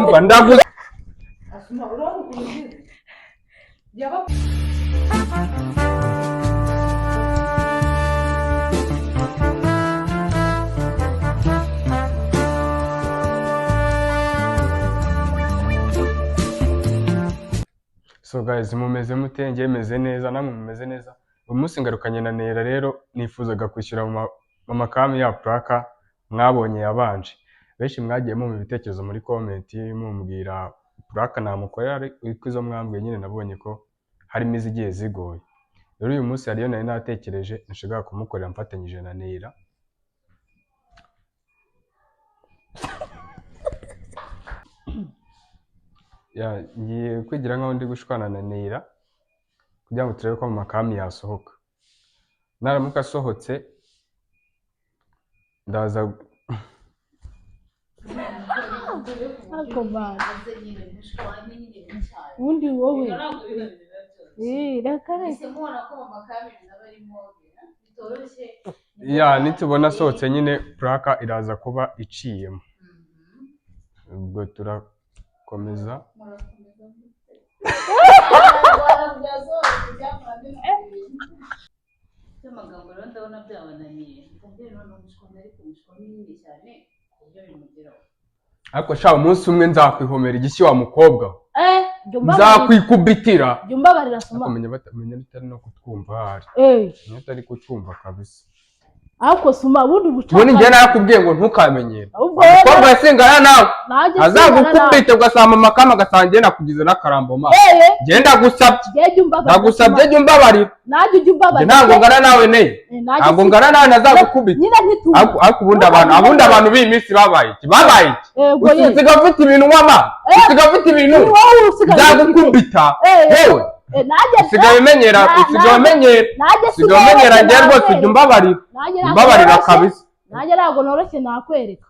Umva, ndaguze. Asuma, urabona ukuntu ugize yaba. So guys, mumeze mute? Njye meze neza, namwe mumeze neza. Uyu munsi ngarukanye na Nera. Rero nifuzaga kwishyura mama Kami ya prank mwabonye yabanje. Benshi mwagiye mumpa ibitekerezo muri comment, mumbwira prank namukorera, ariko izo mwambwiye nyine nabonye ko harimo izigiye zigoye. Rero uyu munsi hariyo nari natekereje nashakaga kumukorera mfatanyije na Nera. Ya, ngiye kwigira nkaho ndi gushwana na Nera kugira ngo turebe ko mama Kami yasohoka. Naramuka asohotse ndaza. Ariko bana, ubundi wowe, reka reka. Ya, nitubona asohotse nyine prank iraza kuba iciyemo, ubwo turakomeza. By'amagambo rero ndabona byabananiye. Ndabona noneho umushwana, ariko umushwana ni nini cyane ku buryo bimugeraho. Ariko sha, umunsi umwe nzakwihomera igishyi wa mukobwa we. Jya umbabarira. Nzakwikubitira. Jya umbabarira, Soma. Ariko menya bitari no kutwumva ahari. Menya utari kutwumva kabisa. Ariko Suma, ubundi Ubundi njye ubucamanza narakubwiye ngo ntukamenyere. Ahubwo wowe Umukobwa yasingana nawe nanjye singana nawe. azagukubite, ugasanga mama Kami agasanga njye nakugize n'akarambo maso. Njye ndagusabye. Jya jya umbabarira. Ndagusabye, Suma. jya umbabarira. Nanjye ujya Njye umbabarira. ntabwo ngana nawe neye. Nanjye Ntabwo ngana nawe, nazagukubita. Nyine ntitumva. Ariko ubundi abantu, ubundi abantu b'iyi minsi babaye iki? Babaye iki? Yego ye. Usigaye ufite ibintu wama, usigaye ufite ibintu. Ni wowe usigaye ufite. Nzagukubita. Yewe. Nanjye Usigaye umenyera. Usigaye umenyera. Nanjye Usigaye umenyera. Njye rwose ujya umbabarira. Nanjye ntabwo Umbabarira noroshye. kabisa. Nanjye ntabwo noroshye, nakwereka.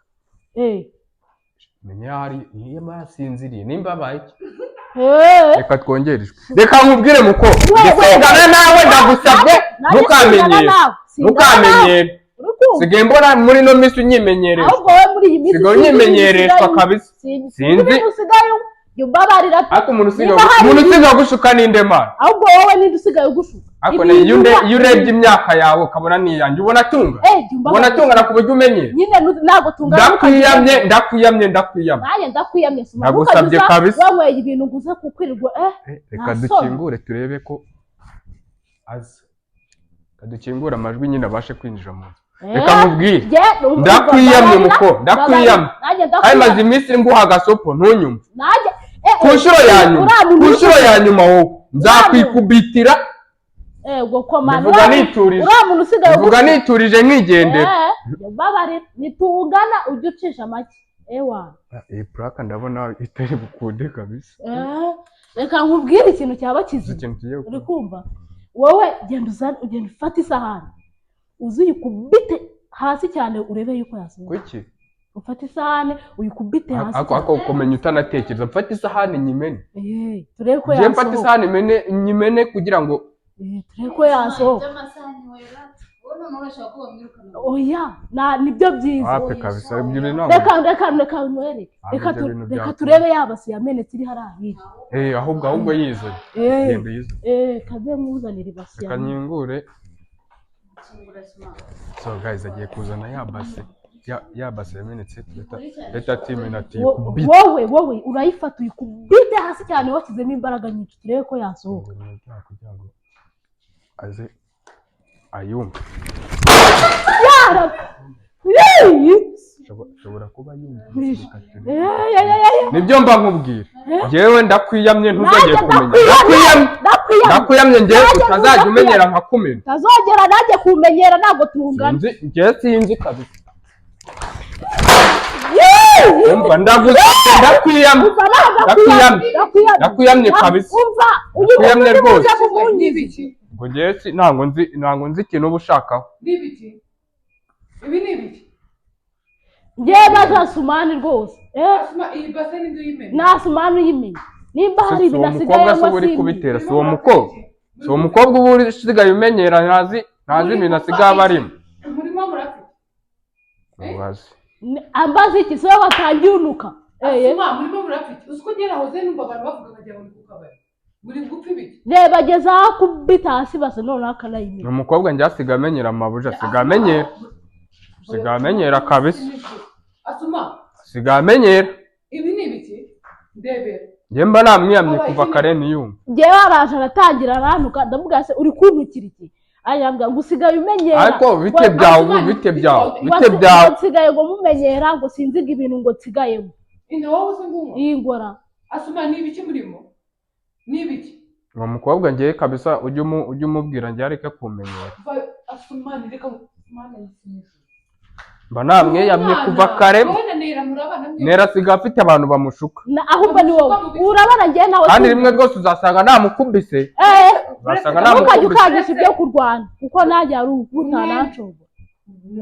Menya hari niba yasinziriye, nimba abaye iki. Eh. Reka twongere ijwi. Reka nkubwire muko Wewe. singana nawe, ndagusabye. Nanjye singana Ntukamenyere. nawe. Singana nawe. Ntukamenyere. Uri kumva? Sigaye mbona muri ino minsi unyimenyereza. Ahubwo wowe muri iyi minsi Sigaye sinzi ibintu unyimenyereshwa usigaye kabisa. Sinzi Sinzi. ibintu usigaye unywa. Jya umbabarira. Ariko umuntu usigaye Niba hari umuntu usigaye gushuka ninde mana? Ahubwo wowe ninde usigaye ugushuka? Ariko Ibintu iyo urebye imyaka yawe ukabona n'iyanjye, ubona atunga. Jya umbabarira. Ubona atungana ku buryo umenyera. Nyine ntabwo tungana. Ndakwiyamye, ndakwiyamye, ndakwiyamye. Nanjye ndakwiyamye, Suma. Ndagusabye Ntukajye uza kabisa. wanyweye ibintu ngo uze kukwirirwa Reka nta soni. dukingure turebe ko aza. Reka dukingure amajwi nyine abashe kwinjira mu nzu. Reka nkubwire. Ndakwiyamye muko, ndakwiyamye. Nanjye Kandi maze ndakwiyamye. iminsi nguha agasopo ntunyumve. Nanjye Ku nshuro ya nyuma, uriya muntu ku uri nshuro ya nyuma wowe nzakwikubitira. Ego koma. Bivuga niturije. Uriya muntu usigaye Bivuga ugushuka. niturije nkigendera. Babarira, nitungana ujye ucisha make, ewa. Iyi prank ndabona itari bukunde kabisa. Reka nkubwire ikintu cyaba Uzi kizima. ikintu tugiye Uri gukora? kumva? Wowe genda uzane, ugenda ufate isahani uze uyikubite hasi cyane urebe yuko yasohoka. Kuki? Ufate isahani uyikubite hasi Ako cyane. ako kumenya utanatekereza, mfate isahani nyimene? Turebe ko Njye mfate yasohoka. isahani mene nyimene kugira ngo Turebe ko yasohoka. By'amasahani wera, wowe noneho urashaka ko bamwirukana? Oya, na nibyo byiza. Wape kabisa, ibyo bintu ntabwo Reka nkwereke. Ntabwo Reka ibyo bintu reka byakunda. turebe yabasi yamenetse iri hariya hirya. Ahubwo yizanye. Genda yizanye. Kaze nkuzanire ibasi Reka yamenetse. nyingure. Kingura, Suma. So guys, agiye kuzana ya base, ya base yamenetse, leta timena ati kubita. Wowe urayifata uyikubite hasi cyane washyizemo imbaraga nyinshi, turebe ko yasohoka. Kugira ngo aze ayumve. Yara! Yee! Ashobora kuba yumva. Reka turebe. Nibyo mba nkubwira, njyewe ndakwiyamye, ntuzongere Nanjye kumenya. ndakwiyamye. Ndakwiyamye. Ndakwiyamye. Ndakwiyamye njyewe. Nanjye Utazajya ndakwiyamye. umenyera nkakumena. Utazongera nanjye kumenyera, ntabwo tungana. Sinzi, njyewe sinzi kabisa. Yee! Umva, ndagusabye, ndakwiyamye. Umva, ntabwo Ndakwiyamye. ndakwiyamye. Ndakwiyamye kabisa. Umva, uyu Ndakwiyamye muntu rwose. uje kumunyiza. Ngo njyewe ntabwo nzi ikintu uba ushakaho. Ni ibiki ibi? Ni ibiki? Njyewe na Sumani rwose. Asuma, iyi base ni uyimena? Nta Sumani uyimenya. Nimba hari Si ibintu uwo asigaye mukobwa se anywa uba uri simbi. kubitera? Si uwo mukobwa, si uwo mukobwa uba usigaye umenyera, ntazi ibintu asigaye aba arimo. Murimo murafite Mubaze. Ambaza iki? Si wowe watangiye unuka. Asuma, murimo murapfa iki? Uzi ko njye nahoze numva abantu bavuga nkagira ngo ni ku kabari. Muri gupfa ibiki? Reba, ageze aho akubita hasi base, noneho akanayimena. Ni umukobwa njye asigaye amenyera, amabuja asigaye amenyera, asigaye amenyera kabisa. Asuma, asigaye amenyera. Ibi ni ibiki? Ndebera. Njye mba namwiyamye kuva kare ntiyumve. Njyewe araje aratangira arantuka, ndamubwira: "Se uri kuntukira iki?" Arambwira ngo usigaye umenyera. Ariko bite byawe ubu? Bite byawe? Bite byawe? Ngo nsigaye ngo mumenyera, ngo sinzi ngo ibintu ngo nsigayemo. Ina wowe se ngunywa? Iyi ngora. Asuma, ni ibiki murimo? Ni ibiki? Uwo mukobwa ngiye kabisa, ujye umubwira njye areke kumenyera. Asuma, ni reka Mana y'isi. Mba namwiyamye kuva kare. Wowe na Nera murabana mwe. Nera asigaye afite abantu bamushuka. Ahubwo ni wowe urabona, njyewe nawe Kandi rimwe rwose uzasanga namukubise. Uzasanga ntukajye namukubise. ukangisha ibyo kurwana, kuko nanjye hari utananshobora.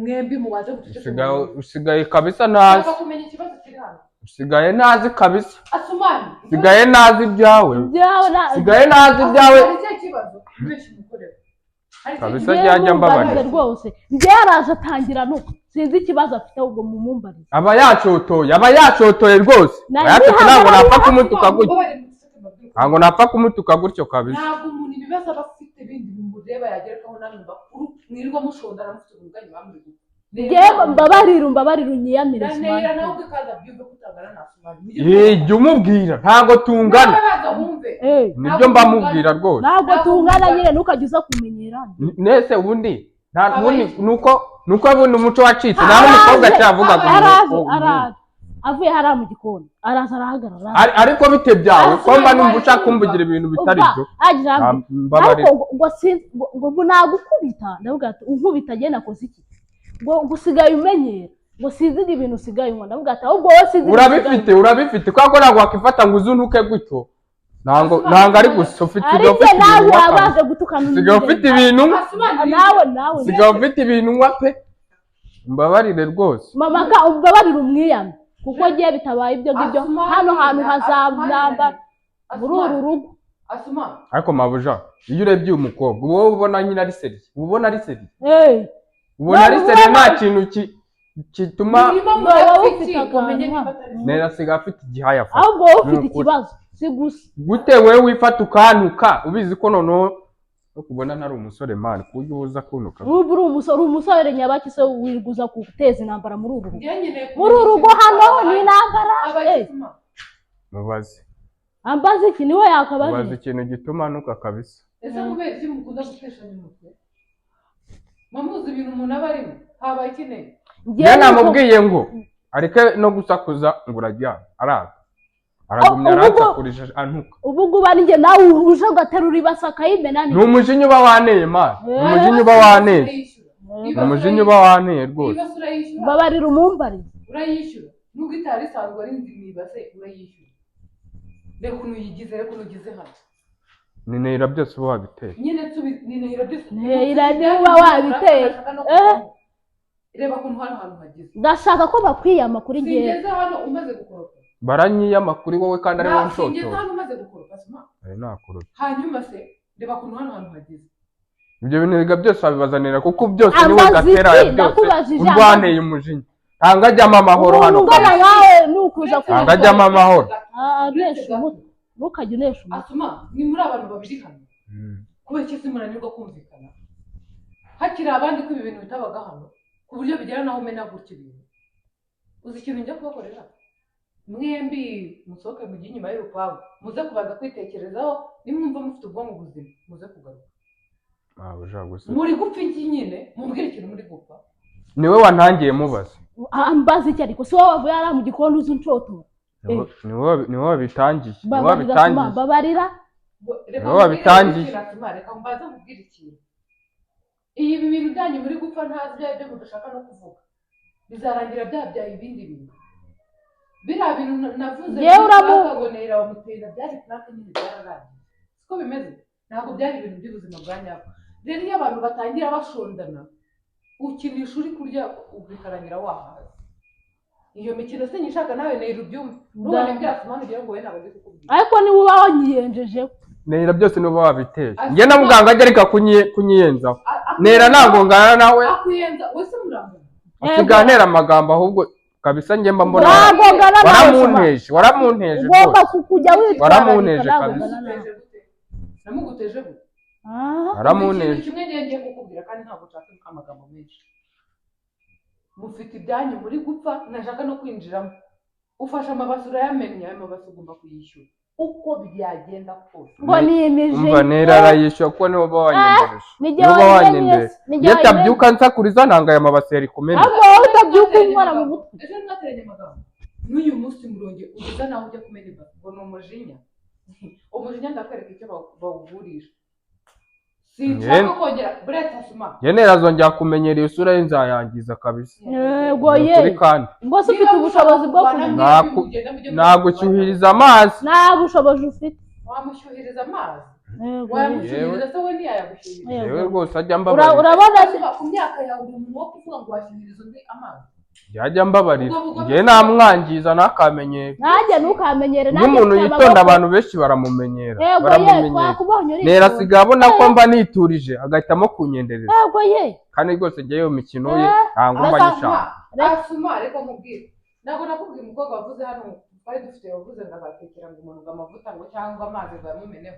Mwembi mubanze guceceka. Usigaye kabisa ntazi. Ushaka kumenya ikibazo kiri hano. Usigaye ntazi kabisa. Asumani. Usigaye ntazi ibyawe. Ibyawe Usigaye ntazi ibyawe. Hari ikihe kibazo? Benshi mukorera. Hari ikihe Kabisa. kibazo? Njyewe Ajya mumbarize ambabarira. rwose. Njyewe araje atangira nuko sinzi ikibazo afite, ahubwo mumumbarize. Aba yacotoye, aba yacotoye rwose. Nari Aba yacotoye, ntabwo nihagarariye. napfa kumutuka gutyo. Mumbabarire muceceke mbabwire. Ntabwo napfa kumutuka gutyo kabisa. Ntabwo umuntu ibibazo aba afite bindi bimureba yagerekaho namwe bakuru mwirirwa mushondana mufite ubuganye bamuri gupfa. Njyewe mbabarira, umbabarire, unyiyamire. Nera Sumani. nawe ubwe kandi abyumve ko utangana na Asumani. Jya umubwira ntabwo tungana. Nawe baza wumve. Nibyo mbamubwira rwose. Ntabwo tungana nyine, ntukajye uza kumenyera. Nese ubundi nta ubundi nuko ubundi umuco wacitse, nta n'umukobwa cyavugaga. Araje, araje avuye hariya mu gikoni, araza arahagarara. Ariko bite byawe ko mba numva ushaka kumvugira ibintu bitari Umva, byo? agira ngo Mbabarira. Ariko ngo sinzi ngo nagukubita. Ndavuga ati: "Unkubita njye nakoze iki?" Ngo usigaye umenyera, ngo sinzi ngo ibintu usigaye unywa. Ndavuga ati: "Ahubwo wowe sinzi ibintu usigaye Urabifite, urabifite, kubera ko ntabwo wakifata ngo uzuntuke gutyo. Ntabwo ari gusa ufite unywa." usigaye Ari ufite njye nawe ibintu unywa wabaje kabisa. gutukana. Usigaye ufite ibintu unywa. Asumani. Nawe, nawe. Usigaye ufite ibintu unywa pe, mbabarire rwose. Mama ka, umbabarire umwiyame, kuko ngiye bitabaye ibyo ngibyo Asumani, hano hantu Asumani, hazanamba muri uru rugo. Asumani. Ariko mabuja, iyo urebye uyu mukobwa, uba wowe ubona nyine ari sérieux, uba ubona ari sérieux, ubona ari Wowe sérieux, nta kintu gituma. Murimo Wowe murapfa ufite iki? Ngo menye akantu. niba atari Nera asigaye afite igihaya afata. Ahubwo wowe ufite Ni ukuri. ikibazo, si gusa. Gute wewe wifata ukantuka, ubizi ko noneho no kubona ntari umusore man, ku buryo uza kuntuka? Ubu uri umusore, uri umusore nyabaki se wiguza guteza intambara muri uru rugo? Njye nkeneye Muri uru rugo kumenya hano ikintu. ni intambara. Habaye iki? Mubaze. Ambaze iki? Niwe Mubaze yakabajije. ikintu gituma ntuka kabisa. Ese kubera iki mukunda guteshanya umutwe? Mamuzi ibintu umuntu aba arimo. Habaye iki ne? Njye namubwiye ngo areke no gusakuza, ngo uraryama, aranga, aragumya aransakurije antuka. Ubu ngubu ari njye nawe uje ugaterura ibase akayimena Ni ni umujinya uba waneye man, ni umujinya uba waneye, ni umujinya uba waneye rwose. Ibase urayishyura. Mbabarira umumbarize. Urayishyura. Nubwo itari isanzwe ari nzima, ibase urayishyura. Reka ukuntu uyigize, reka ukuntu ugize hano. Ni Nera byose uba wabiteye. Nyine tubi ni Nera byose. Nera niwe uba wabiteye. Reba ukuntu hano hantu hagize. Ndashaka ko bakwiyama kuri njyewe. Singeze hano umaze gukoropa. Baranyiyama kuri wowe kandi ari wowe Singeze nshotora. hano umaze gukoropa, Asuma. Ari nakorora. Hanyuma se reba ukuntu hano hantu hagize. Ibyo bintu biga byose wabibazanira, kuko byose niwe Ambaza gatera iki? byose. Ndakubajije, Urwaneye umujinya, ntabwo ajyamo amahoro hano Umuntu ungana kabisa. nkawe ni ukuza Ntabwo ajyamo amahoro. Ah, unesha umutwe, ntukajye unesha umutwe. Asuma, ni muri abantu babiri hano. Kubera iki se munanirwa kumvikana? Hakiri abandi ko ibi bintu bitabaga hano, ku buryo bigera naho umena gutya ibintu. Uzi ikintu njya kubakorera? Mwembi musohoke mujye inyuma y'urupangu, muze kubanza kwitekerezaho. Nimwumva mufite ubwonko buzima, muze kugaruka. Mabuja gusa. Muri gupfa iki nyine? Mumbwire ikintu muri gupfa. Niwe wantangiye, mubaza. Ambaza iki? Ariko si wowe wavuye hariya mu gikoni uzi unshotora? Niwe wabitangiye, niwe Babarira Suma, wabitangiye. babarira. Reka Niwe wabitangiye. nkubwire ikintu, Asuma, reka mbanze nkubwire ikintu. Iyi ibi bintu byanyu muri gupfa ntazi ibyo aribyo mudashaka no kuvuga, bizarangira byabyaye ibindi bintu. Biriya bintu navuze Yewe muri prank ngo Nera bamutera, byari prank nyine, byararangiye. Siko bimeze? Ntabwo byari ibintu by'ubuzima bwa nyabwo. Rero iyo abantu batangira bashondana, ukinisha uri kurya bikarangira wahaze. Iyo mikino sinyishaka, nawe Nera ubyumve. Nubona ibyo Asumani ugira ngo we ntabwo ndi kukubwira. Ariko niba uba wanyiyenjejeho. Nera byose niwe wabiteye. Njye na muganga ajya areka kunyiyenzaho. Nera ntabwo ngana nawe. Akuyenza wese murangana. Asigaye antera amagambo ahubwo. Kabisa njye mba mbona Ntabwo ngana nawe Suma. waramunteje, waramunteje Ugomba rwose. kujya witwararika. Waramunteje Ntabwo kabisa. ngana nawe. Namuguteje gute? Namuguteje gute? Ah, Waramunteje. Ikintu kimwe ngiye ngiye kukubwira, kandi ntabwo nshaka amagambo menshi. Mufite ibyanyu muri gupfa, ntashaka no kwinjiramo. Ufashe amabasi urayamennye, ayo mabasi ugomba kuyishyura uko byagenda kose. Ngo ni imijinya. Umva, Nera arayishyura kuko niwe uba wanyendereje. Nijye Niwe uba wayimenye wanyendereje. se, nijye Iyo wayimenye. atabyuka nsakuriza, nanga aya mabasi yari kumena. Ahubwo wowe utabyuka unkora mu mutwe. Ejo mwateranye amagambo, n'uyu munsi murongeye ugeza naho ujya kumena ibasi ngo ni umujinya. Umujinya ndakwereka icyo bawugurisha. Sinshaka kongera buretse asuma. Njye Nera azongera kumenyera iyo sura ye, nzayangiza kabisa. Yego Ni ye. ukuri kandi. Ngo se ufite ubushobozi bwo kumenya? Nagushyuhiriza amazi. Nta bushobozi ufite. Wamushyuhiriza amazi? Yego ye. Wayamushyuhiriza se? We ntiyayagushyuhiriza. Yego. Yewe rwose ajya mbabarira. Urabona Asuma, ku myaka yawe uri umuntu wo kuvuga ngo washyuhiriza undi amazi? Yajya mbabarira. Ubwo bugome. Njye namwangiza ntakamenyere. Nanjye ntukamenyere. Iyo Nanjye umuntu mfite yitonda, amaboko. abantu benshi baramumenyera. Yego ye. Baramumenyera. Twakubonye Nera uritonda. asigaye abona ko mba niturije, agahitamo kunyendereza. Yego ye. Kandi rwose njye iyo mikino ye Eh, ntabwo mba reka- nyishaka. Asuma, reka nkubwire, ntabwo nakubwiye umukobwa wavuze hano twari dufite, wavuze ngo azatekera ngo umuntu ngo amavuta ngo cyangwa amazi ngo yamumeneho.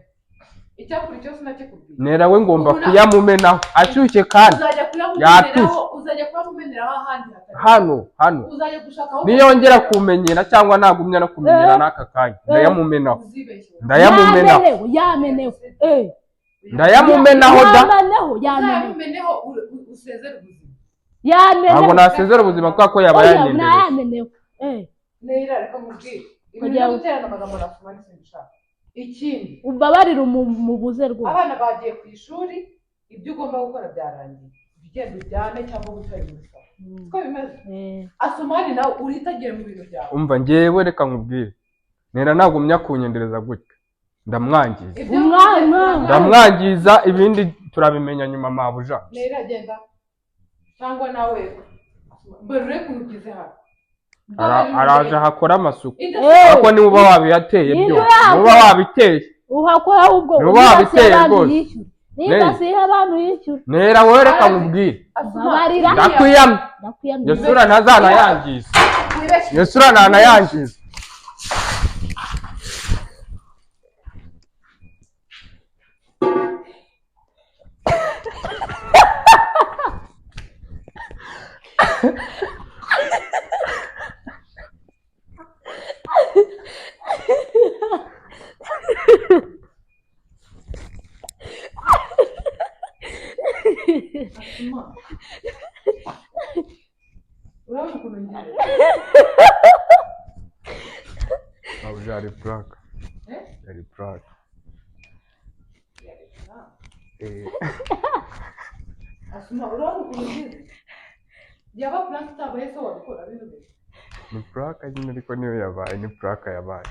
Icyakurikiyeho sinakikubwiye. Nera we ngomba Ubu kuyamumenaho ashyushye kandi uzajya yatuje. kuyamumeneraho, uzajya kuyamumeneraho ahandi hatari Hano hano. Uzajya gushaka aho. Niyongera kumenyera cyangwa nagumya no kumenyera Eh. n'aka kanya, ndayamumenaho. Uzibeshye. Ndayamumenaho. Yamenewe, yamenewe. Eh. Ndayamumenaho da. Yameneho, yameneho. Uzayamumeneho usezere ubuzima. Yameneho. Ntabwo nasezera ubuzima kubera ko yaba Oya, yanyendereje. nayamenewe. Eh. Nera, reka nkubwire, ibintu Kugira byo ngo- guterana amagambo nasoma nisimbishaka. Ikindi, Umbabarire umubuze rwose. abana bagiye ku ishuri, ibyo ugomba gukora byarangiye. Ugenda ujyane cyangwa wicaye muri salo, siko bimeze? Eh. Asumani, nawe uritagiye mu bintu byawe. Umva, njyewe reka nkubwire, Nera nagumya kunyendereza gutya, ndamwangiza. Ibyo Umwana. Ndamwangiza, ibindi turabimenya nyuma, mabuja. Nera, genda cyangwa nawe barure ukuntu ugeze hano. Araje ahakora amasuku. Eh. Ariko niba uba wabiyateye Niba byo uyateye. niba wabiteye. Uhakora ahubwo. Niba Nibasiye wabiteye abantu rwose. yishyura. Nibasiye abantu yishyura. Nera wowe reka nkubwire, Mbabarira. ndakwiyamye. Ndakwiyamye. Iyo sura ntazanayangiza, iyo sura ntanayangiza. Urabona ukuntu ngiye? Mabuja, yari puraka. Eh? Yari puraka. Eh. Asuma, urabona ukuntu ngize? Yaba prank itabaye se wabikora bino bintu? Ni puraka nyine, ariko niyo yabaye, ni puraka yabaye.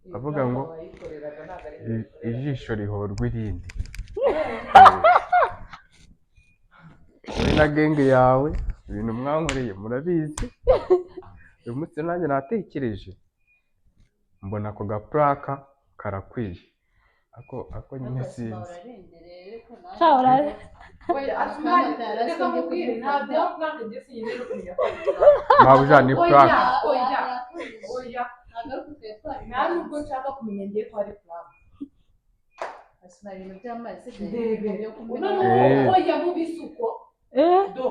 Iyi Avuga prank ngo, wayikoreraga ntabwo ari Ijisho rihorwa irindi. Wowe na gang yawe, ibintu mwankoreye murabizi. Uyu munsi nanjye natekereje, mbona ako gapuraka karakwiye, ako nyine sinzi. Sha, urare. Oya, Asuma, reka nkubwire, nta bya prank njye sinkeneye no kumenya ko ari prank. Mabuja, ni Oya, puraka. oya, oya, nta nubwo nshaka kumenya ngiye ko ari prank. Asuma, ibintu by'amazi se Ndebe. byo kumena. Noneho oya, mu bisuko. Eh. Do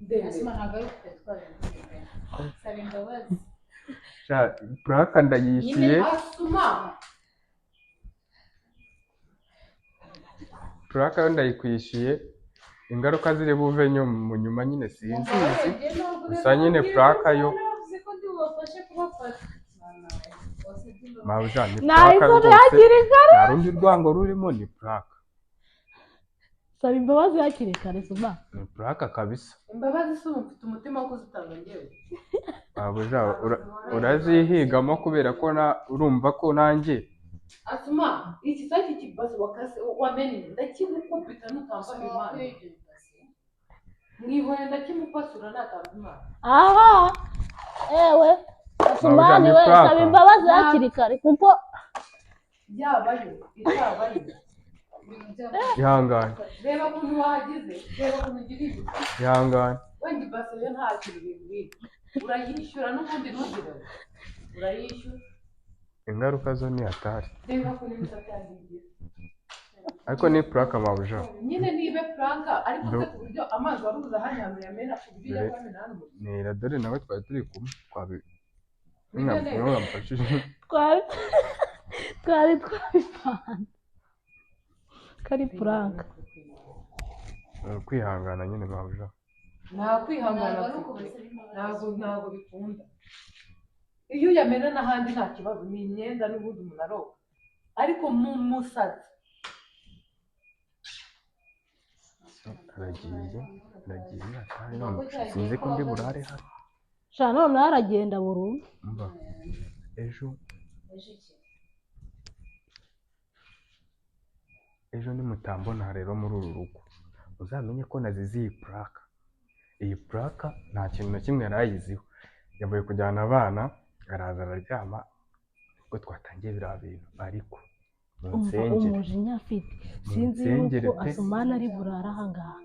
ndebe. Asuma, ntabwo ari ukutwe twabivuze, saba imbabazi. Sha, puraka ndayishyuye. Asuma. Puraka yo ndayikwishyuye, ingaruka ziri buve mu nyuma nyine sinzizi. Gusa nyine puraka yo Navuze ko ndi bubafashe kubafata. Mabuja, ni puraka Nayisomye rwose. hakiri kare. Nta rundi rwango rurimo, ni puraka. Saba imbabazi hakiri kare, Suma. Ni puraka kabisa. Imbabazi si ubu mfite umutima wo kuzitanga njyewe. Mabuja, urazihigamo kubera ko na urumva ko nanjye Asuma, iki saki kibazo wakase wamenye, ndakigukubita nutamba imana. Mwihore, ndakimupasura natamba imana. Aha, ewe Asumani Mabuja, ni we, puraka. saba imbabazi hakiri kare kuko Yabayo itabayo. Ibintu by'amazi. Ihangane. Reba ukuntu wahagize, reba ukuntu ugiriye ibisebe. Ihangane. Wenda ibase yo nta kintu bimbwiye, urayishyura n'ubundi, ntugire ngo urayishyura. Ingaruka zo ni hatari. Reba ukuntu imisatsi yanjye igira. Ariko ni prank, mabuja. Nyine nibe prank, ariko se ku buryo amazi wari ubuze ahandi hantu yamena, ku buryo ujya kuyamena hano mu Nera, dore nawe twari turi kumwe, twabi Nibyo neza. nawe wamfashije. Twari twabipanze ko ari prank. Ni ukwihangana nyine, mabuja. Nta kwihangana. Ntabwo ari Mfite. ukubasaba imbabazi. Ntabwo bikunda. Iyo uyamena n'ahandi nta kibazo, ni imyenda n'ubundi umuntu aroga, ariko mu musatsi. Aragiye, aragiye, atari none sinzi ko ndi burare hano. Sha, noneho aragenda burundu. Mba ejo. Ejo iki? Ejo nimutambona rero muri uru rugo, muzamenye ko nazize iyi prank. Iyi prank nta kintu na kimwe yari ayiziho. Yavuye kujyana abana, araza araryama, ubwo twatangiye biriya bintu, ariko Umva munsengere. umujinya afite, sinzi Munsengere yuko pe. Asumani ari burara ahangaha,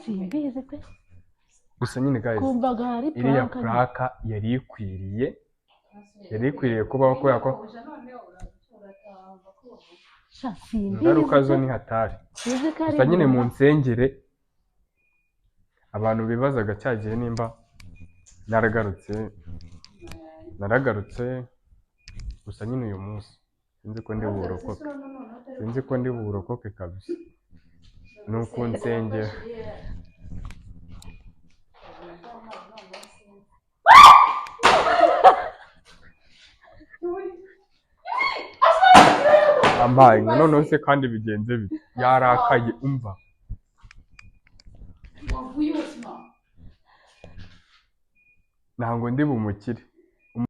simbizi pe. Gusa nyine guys, Kumvaga hari iriya prank. prank yari ikwiriye kubaho kubera ko Sha, simbizi ingaruka zo pe. ni hatari. Sinzi ko ari Gusa nyine burara. munsengere. Abantu bibazaga cya gihe nimba naragarutse, naragarutse. Gusa nyine uyu munsi sinzi ko ndi burokoke, sinzi ko ndi burokoke kabisa, ni ukunsengera. Ampaye nka noneho se kandi bigenze bite? Yarakaye, umva. Wavuye ubuzima. Ntabwo ndi bumukire.